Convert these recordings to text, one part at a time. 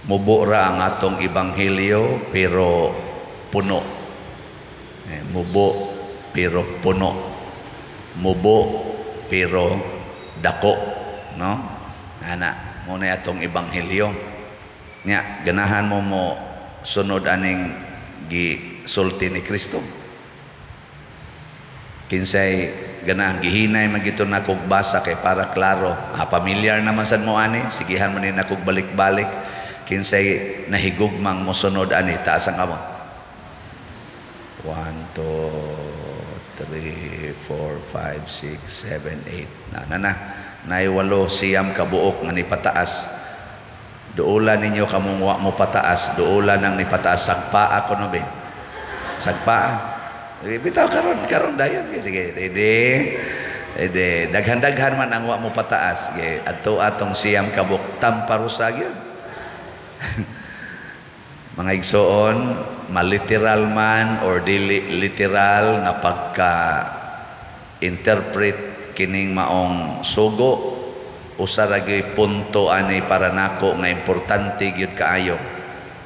Mubo ra ang atong ebanghelyo pero puno. Mubo pero puno. Mubo pero dako, no? Ana, mo na atong ebanghelyo. Nya, ganahan mo mo sunod aning gisulti ni Kristo? Kinsay ganahan? Gihinay man gito na kog basa kay para klaro. Ah, familiar naman sad mo ani, sigihan man ni nakog balik-balik. Kinsay nahigugmang mosunod ani, taas ang kamot. 1, 2, 3, 4, 5, 6, 7, 8. Na na na. Nay 89 kabuok nga nipataas. Duola ninyo kamong wa mo pataas, duola nang nipataas, sagpaa ko no be. Sagpaa. Bitaw karon, karon dayon. Sige, ready. Ready. Daghan-daghan man ang wa mo pataas. Sige, adto atong 9 kabuok tamparusa gyud. Mga igsoon, maliteral man or dili literal nga pagka interpret kining maong sugo, usa ra gyud punto ani para nako nga importante gyud kaayo.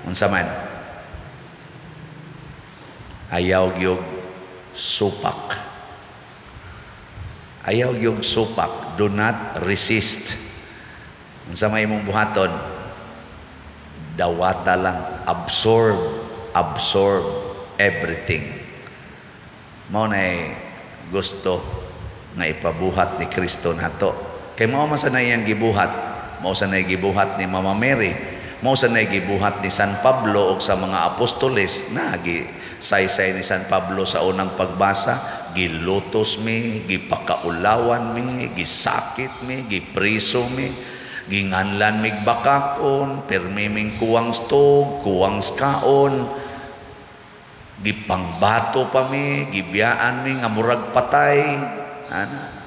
Unsa man? Ayaw gyud supak. Ayaw gyud supak. Do not resist. Unsa may imong buhaton? Dawata lang, absorb, absorb everything. Mao na gusto nga ipabuhat ni Kristo nato. Kay mao man sa iyang gibuhat, mao sa nay gibuhat ni Mama Mary, mao sa nay gibuhat ni San Pablo ug sa mga apostoles na gi saysay ni San Pablo sa unang pagbasa, gilutos mi, gipakaulawan mi, gisakit mi, gipriso mi, ginganlan mig bakakon, pirmi ming kuwang stog, kuwang kaon, gipangbato pa mi, gibiyaan mi nga murag patay. Ana.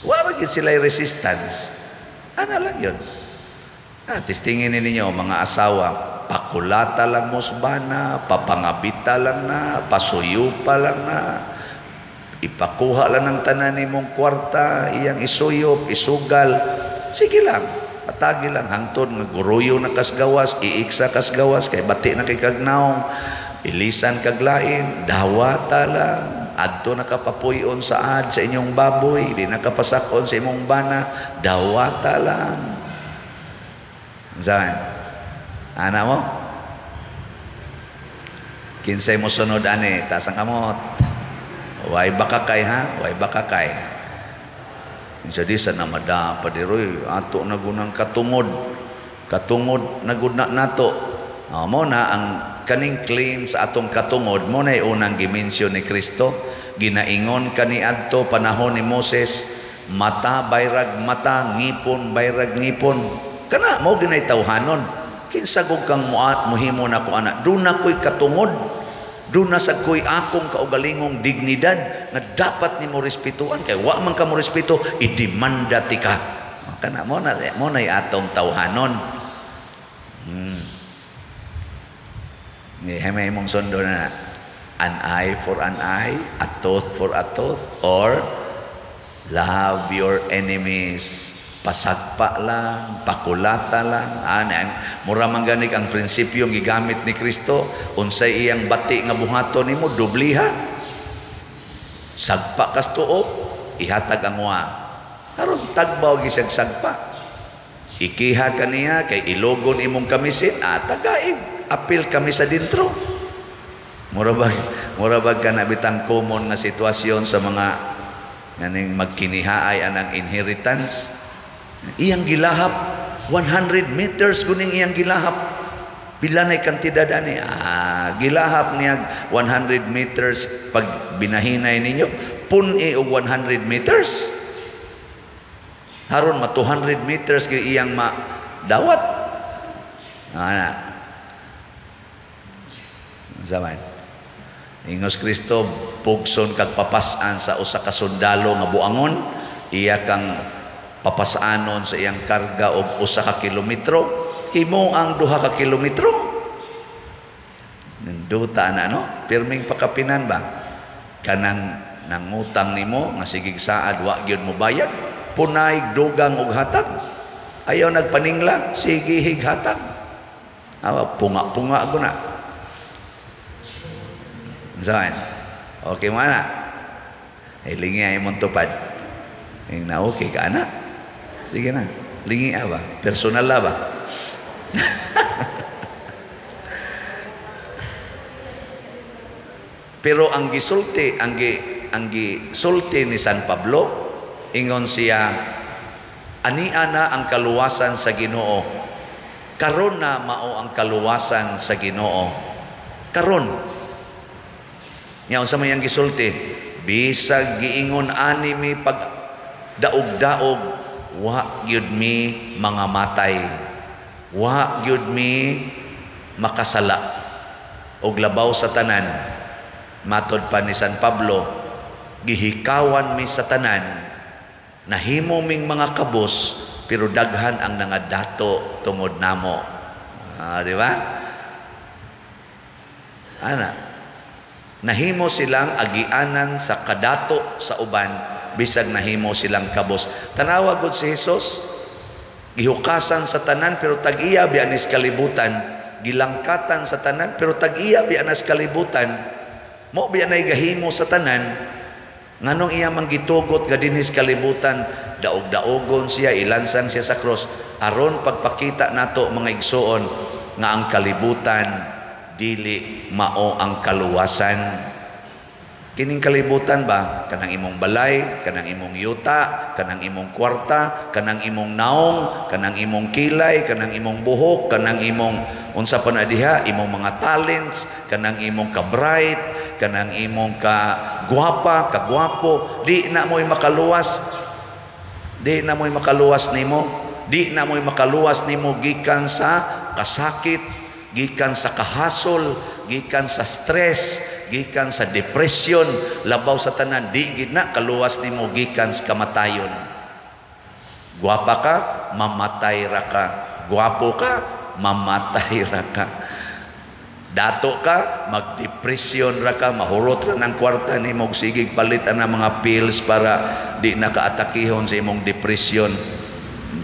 Wala gyud sila resistance. Ana lang yun. Ah, testingin ninyo mga asawa, pakulata lang mo bana, papangabita lang na, pasuyo pa lang na, ipakuha lang ng tanan nimong kwarta, iyang isuyop, isugal. Sige lang, patagi lang, hangtod nga guruyo na kasgawas, iiksa kasgawas, kay bati na kay kagnaong, ilisan kaglain, dawata lang, adto nakapapuyon sa ad sa inyong baboy, di nakapasakon sa imong bana, dawata lang. Saan? Ana mo? Kinsay mo sunod ani, taas ang kamot. Way baka kay ha? Way baka kay. Kinsa di sa namada pa diroy, ato na gunang katungod. Katungod na gud na nato. Oh, mo na ang kaning claim sa atong katungod, mo na unang gimensyon ni Kristo. Ginaingon kaniadto panahon ni Moses, mata bayrag mata, ngipon bayrag ngipon. Kana mo ginay tawhanon. Kinsa gud kang muat muhimo nako ana, duna ko'y katungod. Duna sa ko'y akong kaugalingong dignidad nga dapat nimo respetuan, kay wa man ka mo respeto, idemanda ti ka. Kana mo na atong tawhanon. Ni may imong sundo na an eye for an eye, a tooth for a tooth, or love your enemies. Pasagpa lang, pakulata lang. Ana, mura man ganig ang prinsipyo gigamit ni Kristo, unsay iyang bati nga buhaton nimo, dubliha. Sagpa kas tuop, ihatag ang wa. Karon tagbaw gisag sagpa. Ikiha kaniya kay ilogon imong kamisin, tagaig apil kami sa dintro. Mura bag kana bitang common nga sitwasyon sa mga nganing magkinihaay anang inheritance. Iyang gilahap 100 meters kuning iyang gilahap. Pila na kantidad ani? Ah, gilahap niya 100 meters, pag binahinay ninyo pun-i og 100 meters. Haron ma 200 meters kay iyang ma dawat. Ana. Zaman. Ingos Kristo, pugson kag papasan sa usa ka sundalo nga buangon, iya kang papasanon sa iyang karga og 1 ka kilometro, himo ang 2 ka kilometro. Ninduta na, no? Pirming pakapinan ba? Kanang nangutang nimo nga sigig saad wa gyud mo bayad, punay dugang og hatag. Ayaw nagpaningla, sige highatag. Awa, punga-punga ko na. Saan? Okay mo na. Ay, lingi ay mong tupad. Yung na okay ka na. Sige na. Lingi ba? Personal la ba? Pero ang gisulti, ang gisulti ni San Pablo, ingon siya, ania na ang kaluwasan sa Ginoo. Karon na mao ang kaluwasan sa Ginoo. Karon. Nya unsa may ang gisulti? Bisag giingon ani mi pag daog-daog, wa gyud mi mga matay. Wa gyud mi makasala. Og labaw sa tanan, matod pa ni San Pablo, gihikawan mi sa tanan, nahimo ming mga kabos, pero daghan ang nangadato tungod namo. Di ba? Ana, nahimo silang agianan sa kadato sa uban, bisag nahimo silang kabos. Tanawa gud si Jesus, gihukasan sa tanan pero tag-iya biya nis kalibutan, gilangkatan sa tanan pero tag-iya biya nas kalibutan. Mo biya nay gahimo sa tanan, nganong iya man gitugot nga dinhis kalibutan, daog-daogon siya, ilansang siya sa cross, aron pagpakita nato mga igsuon nga ang kalibutan dili mao ang kaluwasan. Kining kalibutan ba, kanang imong balay, kanang imong yuta, kanang imong kwarta, kanang imong naong, kanang imong kilay, kanang imong buhok, kanang imong unsa pa na diha, imong mga talents, kanang imong ka-bright, kanang imong ka-gwapa, ka-gwapo, di na mo'y makaluwas. Di na mo'y makaluwas nimo. Di na mo'y makaluwas nimo gikan sa kasakit, gikan sa kahasol, gikan sa stress, gikan sa depression, labaw sa tanan, di gid na kaluwas nimo gikan sa kamatayon. Gwapa ka, mamatay ra ka. Gwapo ka, mamatay ra ka. Dato ka, magdepresyon ra ka, mahurot ra ng kwarta nimo, sigig palit ang mga pills para di na kaatakihon sa imong depression.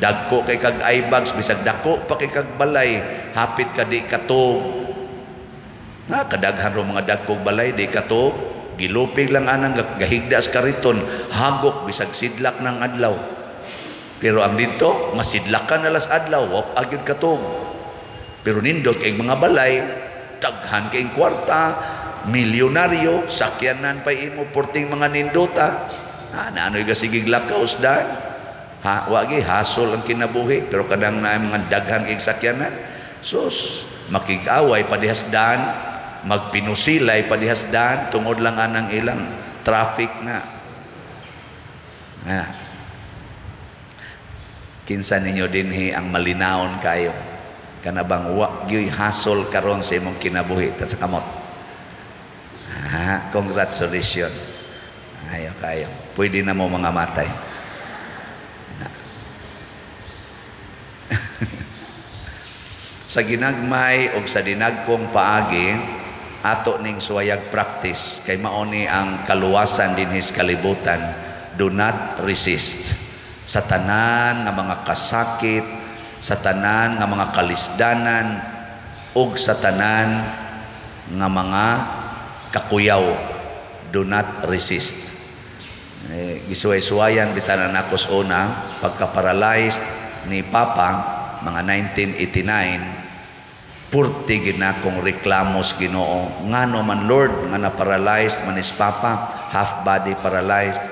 Dagko kay kag eye bags, bisag dako pa kay kag balay, hapit ka di katog. Na kadaghan ro mga dagkog balay di katog, gilupig lang anang gahigda sa kariton, hagok bisag sidlak ng adlaw. Pero ang dito, masidlakan na las adlaw, wap agyud katog. Pero nindot kay mga balay, daghan kay kwarta, milyonaryo, sakyanan pa imo porting mga nindota. Ha, naanoy gasigig lakaw dan. Ha, wagi hasol ang kinabuhi, pero kadang na mga daghan kay sakyanan. Sus, makig-away padihasdan, magpinusilay padihasdan, tungod lang anang ilang traffic na. Ha. Kinsa ninyo dinhi ang malinaon kayo? Kana bang wa gyuy hasol karon sa imong kinabuhi ta sa kamot? Ha, congratulations. Ayo kayo. Pwede na mo mga matay. Sa ginagmay og sa dinagkong paagi, ato ning suwayag practice kay mao ni ang kaluwasan dinhis kalibutan. Do not resist sa tanan nga mga kasakit, sa tanan nga mga kalisdanan, ug sa tanan nga mga kakuyaw. Do not resist. Gisuway-suwayan bitanan nako sa una, pagka-paralyzed ni Papa mga 1989, purti ginakong reklamos Ginoo, ngano man Lord nga na-paralyzed man is Papa, half body paralyzed.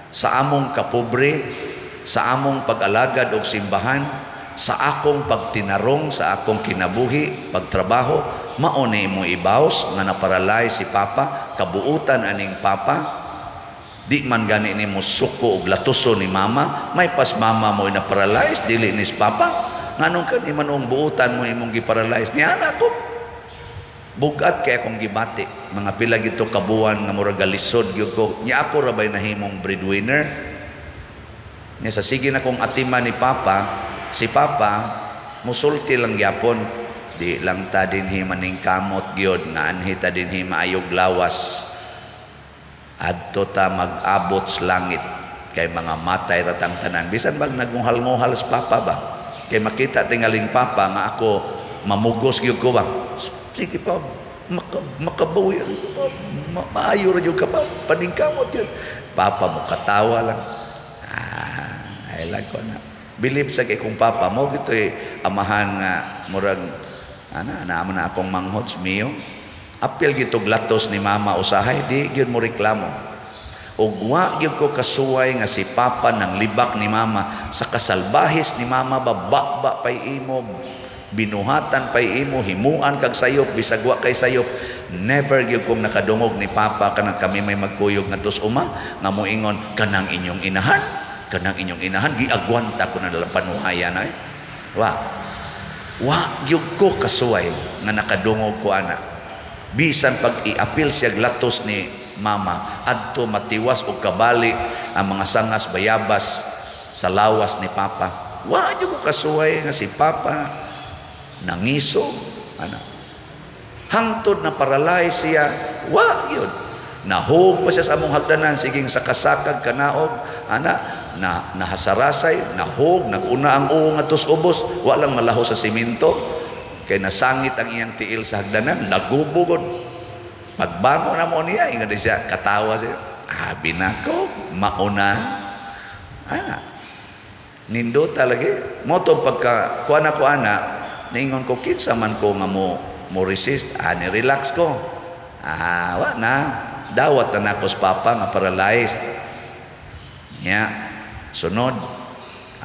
Sa among kapobre, sa among pag-alagad og simbahan, sa akong pagtinarong, sa akong kinabuhi, pagtrabaho, mao ni imo ibaws nga na-paralyze si Papa, kabuutan aning Papa. Di man gani nimo suko og latuso ni Mama, may pas mama mo na-paralyze, dili ni Papa. Nganong kan imanong buutan mo imong giparalyze niya na ako. Bugat kay akong gibati, mga pila gito kabuan nga murag galisod gyud ko. Nya ako ra bay nahimong breadwinner. Nya sa sige na kong atima ni Papa, si Papa musulti lang gyapon, di lang ta dinhi maning kamot gyud, nga anhi ta dinhi maayog lawas. Adto ta mag-abot sa langit kay mga matay ratang tanan. Bisan bag nagunghal-nguhal sa Papa ba? Kay makita tingaling papa nga ako mamugos gyud ko ba. Sige pa, makabawi pa, maayo ra gyud ka pa, paningkamot yun. Papa mo katawa lang. Ah, I like ko na. Believe sa kay kung papa mo gito'y amahan nga murag ana naman na akong manghods mio. Apil gitog latos ni mama usahay, di gyud mo reklamo. Ug wa gyud ko kasuway nga si papa nang libak ni mama sa kasalbahis ni mama ba, ba pay imo, binuhatan pay imo, himuan kag sayop bisag wa kay sayop. Never gyud kong nakadungog ni papa kanang kami may magkuyog ngadto sa uma nga moingon, "Kanang inyong inahan, kanang inyong inahan, giagwanta ko na lang panuhayan ay." Wa gyud ko kasuway nga nakadungog ko ana. Bisan pag iapil siya latos ni mama adto matiwas og kabali ang mga sangas bayabas sa lawas ni papa, wa gyud ko kasuway nga si papa nangiso ana. Hangtod na paralyze siya, wa gyud. Nahug pa siya sa among hagdanan, siging sa kasakag kanaog ana, na nahasarasay, nahug, naguna ang uong ngadto sa ubos, wa lang malaho sa simento kay nasangit ang iyang tiil sa hagdanan, lagubo gud. Pagbangon na mo niya, ingon siya, katawa siya, "Abi nako, mauna." Ah, nindota lagi. Mo to pagka kuan ako ana, niingon ko, kinsa man ko nga mo resist, ah, ni relax ko. Ah, wa na. Dawat na nako sa papa nga paralyzed. Nya, sunod,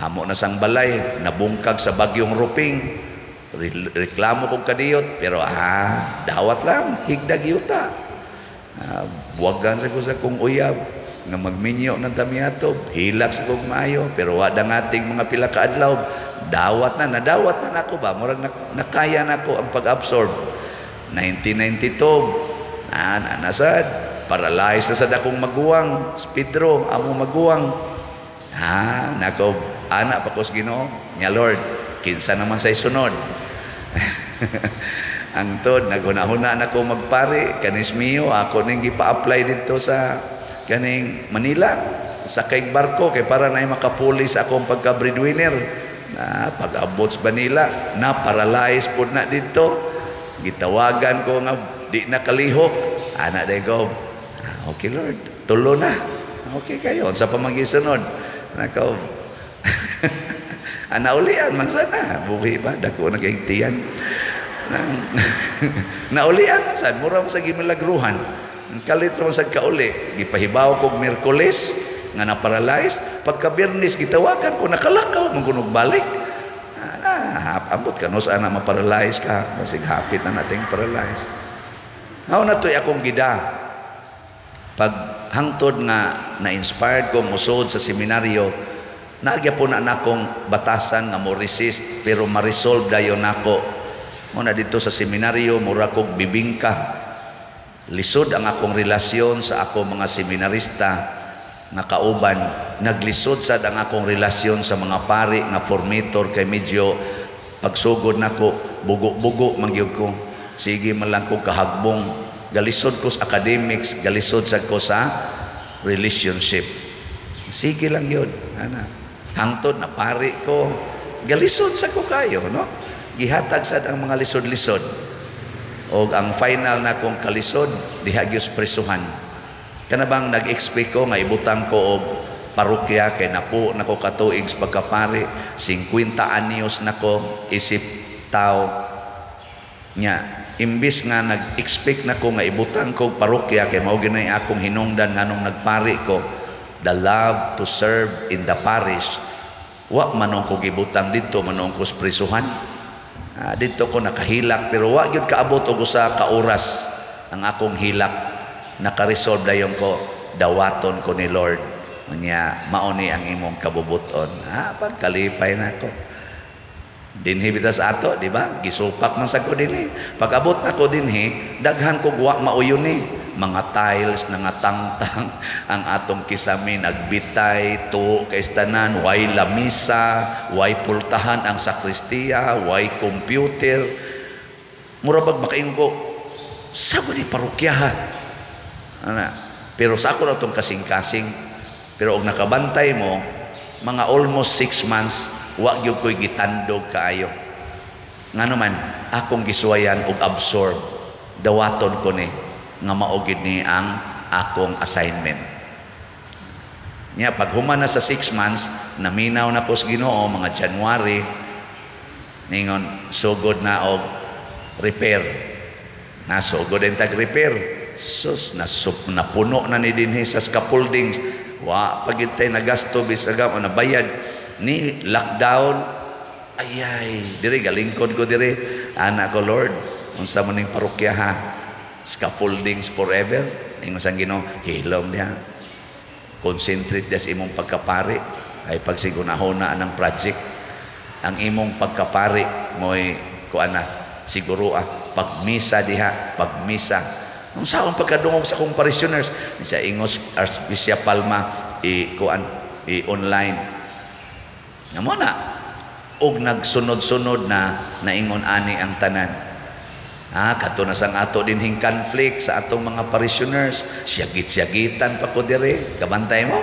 amo na sang balay, nabungkag sa bagyong Ruping. Reklamo kog kadiyot, pero ah, dawat lang, higdag yuta. Ah, buwagan sa ko sa kong uyab nga magminyo ng tamiato, hilak sa kong maayo, pero wala nga ating mga pila ka adlaw, dawat na, nadawat na nako ba, murag nakaya nako ang pag-absorb. 1992, na nasad, paralyzed na sad akong maguwang, si Pedro, among maguwang. Ha, nako, ana pa ko sa Ginoo, nya Lord, kinsa naman sa isunod? Ang tod, naghuna-huna na ko magpari, kanis mio, ako ning gipa-apply dito sa kaning Manila, sa kay barko, kay para na makapuli sa akong pagka-breadwinner. Na pag-abot sa Manila, na paralyzed pod na dito. Gitawagan ko nga di na kalihok. Ana day ko. Ah, okay Lord, tulo na. Okay kayo, unsa pa magisunod? Nako. Ana ulian man sana, buhi pa dako na kay tiyan. Naulian man sad, mura man sa gimilagruhan. Kalit man sad kauli, gipahibaw kog Miyerkules nga na-paralyze, pagka Biyernes gitawagan ko, nakalakaw man kunog balik. Ah, abot ka no sa ana ma-paralyze ka, basig hapit na nating paralyze. Hao na to'y akong gida. Pag hangtod nga na-inspired ko musod sa seminaryo, naagya po na nakong batasan nga mo resist pero ma-resolve dayon nako. Mo na dito sa seminaryo, mura kog bibingka. Lisod ang akong relasyon sa ako mga seminarista nga kauban. Naglisod sad ang akong relasyon sa mga pari nga formator kay medyo pagsugod nako bugo-bugo man gyud ko. Sige man lang ko kahagbong. Galisod ko sa academics, galisod sad ko sa relationship. Sige lang yun. Ana. Hangtod na pari ko, galisod sa ko kayo, no? Gihatag sad ang mga lisod-lisod. Og ang final na kong kalisod, diha gyud sa presuhan. Kana bang nag-expect ko nga ibutang ko og parokya kay napo nako katuig sa pagkapari, 50 anyos nako isip tao. Nya, imbis nga nag-expect nako nga ibutang ko og parokya kay mao gyud akong hinungdan nganong nagpari ko, the love to serve in the parish, wa manong ko gibutang didto, manong ko sa prisuhan. Ah, didto ko nakahilak pero wa gyud kaabot og usa ka oras ang akong hilak. Naka-resolve dayon ko, dawaton ko ni Lord. Unya, mao ni ang imong kabubuton. Ah, pagkalipay nako. Dinhi bitas ato, di ba? Gisupak man sa ko dinhi. Pag abot nako dinhi, daghan ko wa mauyon ni mga tiles na nga tangtang, ang atong kisame nagbitay, tuo kay tanan, way lamisa, way pultahan ang sakristiya, way computer. Mura bag makaingon ko, sa ko ni parokya ha. Ana, pero sa ako na tong kasing-kasing, pero og nakabantay mo, mga almost 6 months, Wa gyud ko'y gitandog kaayo. Ngano man, akong gisuwayan og absorb. Dawaton ko ni nga mao gid ni ang akong assignment. Nya pag human na sa 6 months, naminaw na ko sa Ginoo mga January, ningon sugod na og repair. Nasugod din tag repair. Sus, nasup, napuno na ni dinhi sa scaffoldings. Wa pa gyud tay nagasto bisag o nabayad ni lockdown. Ayay, dire galingkod ko dire. Ana ko, "Lord, unsa man ning parokya ha? Scaffoldings forever?" Ingon sa Ginoo, "Hilom diha. Concentrate des imong pagkapari ay pagsigunahona ang project. Ang imong pagkapari mo'y kuan na siguro ah, pagmisa diha, pagmisa." Unsa akong pagkadungog sa akong parishioners ni sa Ingos Archbishop Palma i kuan i online nga mo na og nagsunod-sunod na naingon ani ang tanan. Ah, kadto na sang ato dinhing conflict sa atong mga parishioners, siyagit-siyagitan pa ko dire, kabantay mo?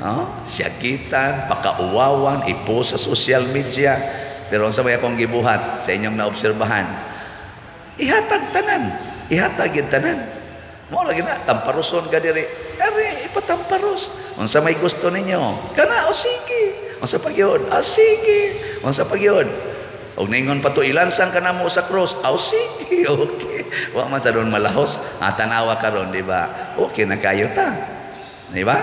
Oh, siyagitan, pakauwawan, i-post sa social media. Pero unsa may akong gibuhat sa inyong naobserbahan? Ihatag tanan, ihatag gyud tanan. Mo lagi na tamparuson ka diri. Ari, ipatamparos. Unsa may gusto ninyo? Kana o sige. Unsa pa gyud? Ah, sige. Unsa pa gyud? Og ningon pa to, "Ilansang ka namo sa cross." Aw, sige, okay. Wa man sa doon malahos. Ah, tanawa karon, di ba? Okay na kayo ta. Di ba?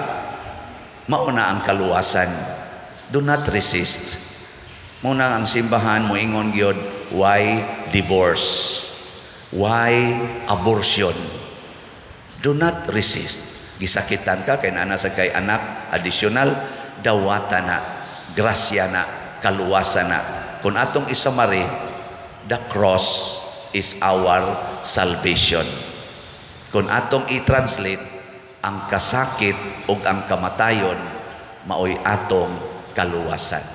Mauna ang kaluwasan. Do not resist. Muna ang simbahan moingon gyud, why divorce? Why abortion? Do not resist. Gisakitan ka kay naa sa kay anak additional, dawata na, grasya na, kaluwasan na. Kung atong i-summary, the cross is our salvation. Kung atong i-translate, ang kasakit ug ang kamatayon maoy atong kaluwasan.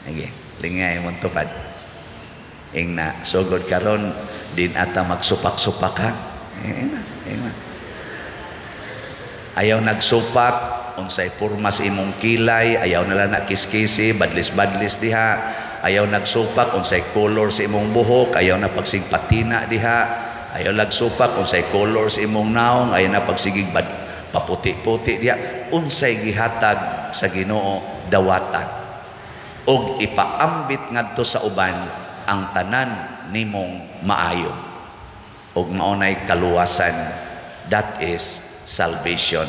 Sige, lingay mong tupad. Ing na, sugod karon din ata magsupak-supak ha. Ing na, ing na. Ayaw nagsupak, unsay porma sa imong kilay, ayaw na lang na kiskisi, badlis-badlis diha. Ayaw nagsupak, unsay color sa imong buhok, ayaw na pagsigpatina diha. Ayaw nagsupak, unsay color sa imong naong, ayaw na pagsigig bad, paputi-puti diha. Unsay gihatag sa Ginoo, dawata. Og ipaambit ngadto sa uban ang tanan nimong maayo. Og maunay kaluwasan. That is salvation.